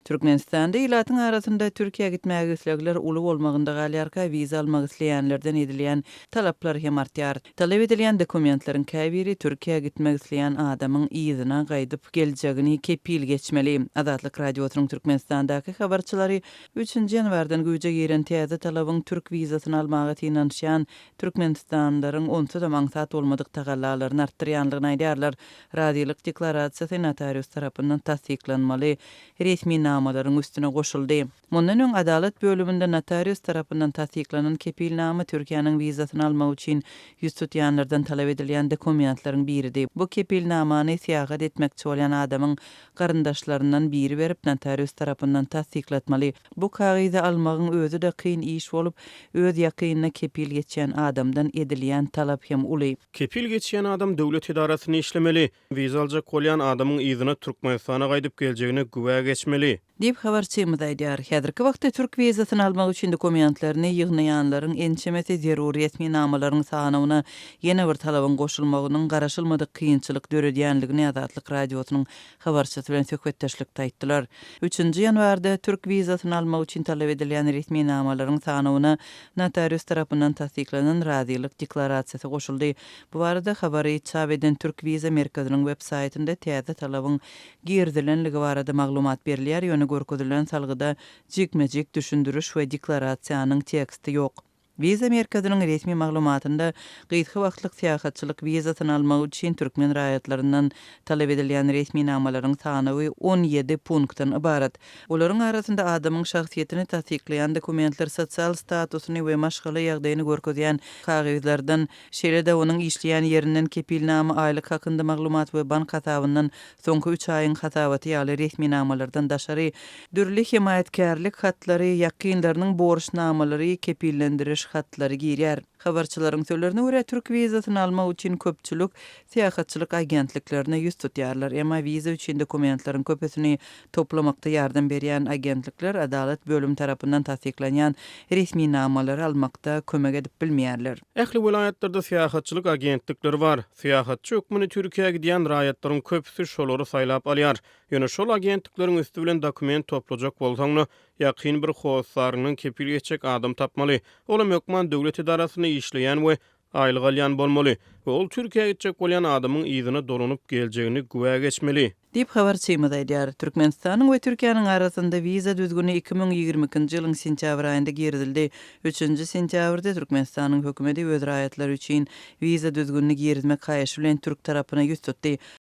Türkmenistanda ilatyň arasynda Türkiýä gitmäge islegler uly bolmagynda galýarka, wiza almak isleýänlerden edilýän talaplar hem artýar. Talap edilýän dokumentleriň käbiri Türkiýä gitmek isleýän adamyň yzyna gaýdyp geljegini kepil geçmeli. Azatlyk Radiosynyň Türkmenistandaky habarçylary üçünji ýanwardan güýje giren täze talabyň türk wizasyny almaga synanyşýan türkmenistanlylaryň onsuzam aňsat bolmadyk tagallalaryny artdyrýandygyny aýdýarlar. Razylyk deklarasiýasy notarius tarapyndan tassyklanmaly resminamalaryň üstüne goşuldy. Mundan öň Adalat bölüminde notarius tarapyndan tassyklanan kepilnama Türkiýäniň wizasyny almak üçin ýüz tutýanlardan talap edilýän dokumentleriň biridi. Bu kepilnamany syýahat etmekçi bolýan adamyň garyndaşlaryndan biri berip, notarius tarapyndan tassyklatmaly. Bu kagyzy almagyň özi-de kyn iş bolup, öz ýakynyna kepil geçýän adamdan edilýän talap hem uly. Kepil geçýän adam döwlet edarasynda işlemeli. Wiza aljak bolýan adamyň yzyna Türkmenistana gaýdyp geljegine güwä geçmeli. Diýip, habarçymyz aýdýar. Häzirki wagtda türk wizasyny almak üçin dokumentlerini ýygnaýanlaryň ençemesi zerur resminamalaryň sanawyna ýene bir talabyň goşulmagynyň garaşylmadyk kynçylyk döredýänligini Azatlyk Radiosynyň habarçysy bilen söhbetdeşlikde aýtdylar. Üçünji ýanwarda türk wizasyny almak üçin talap edilýän resminamalaryň sanawyna notarius tarapyndan tassyklanan razylyk deklarasiýasy goşuldy. Bu barada habary çap eden Türk Wiza merkeziniň web saýtynda täze talabyň girizilenligi barada maglumat berilýär, ýöne görkezilen salgyda jikme-jik düşündiriş we deklarasiýanyň teksti ýok. Wiza merkeziniň resmi maglumatynda gysga wagtlyk syýahatçylyk wizasyny almak üçin türkmen raýatlaryndan talap edilýän resminamalaryň sanawy 17 punktdan ybarat. Olaryň arasynda adamyň şahsyýetini tassyklaýan dokumentler, sosial statusyny we maşgala ýagdaýyny görkezýän kagyzlardan, Şeýle-de, onuň işleýän ýerinden kepilnama, aýlyk hakynda maglumat we bank hasabyndan soňky üç aýyň hasabaty ýaly resminamalardan daşary, dürli hemaýatkärlik hatlary, ýakynlarynyň borçnamalary, kepillendiriş hatlary girýär. Habarçylaryň sözlerine görä, türk wizasyny almak üçin köpçülik syýahatçylyk agentliklerine ýüz tutýarlar. Emma wiza üçin dokumentleriň köpüsini toplamakda ýardam berýän agentlikler adalat bölümi tarapyndan tassyklanýan resminamalary almakda kömek edip bilmeýärler. Ähli welaýatlarda syýahatçylyk agentlikleri bar. Syýahatçy hökmünde Türkiýä gidýän raýatlaryň köpüsi şolary saýlap alýar. Ýöne şol agentlikleriň üsti bilen dokument toplajak bolsaň-da, ýakyn bir hossaryňdan kepil geçjek adam tapmaly. Olam hökman döwlet edarasynda işleýän we Aýlyk alýan bolmaly we ol Türkiýä gitjek bolýan adamyň yzyna dolanyp geljegini güwä geçmeli. Diýip, habarçymyz aýdýar. Türkmenistanyň we Türkiýäniň arasynda wiza düzgüni 2022-nji ýylyň sentýabr aýynda girizildi. Üçünji sentýabrda Türkmenistanyň hökümeti öz raýatlary üçin wiza düzgünini girizmek haýyşy bilen türk tarapyna ýüz tutdy.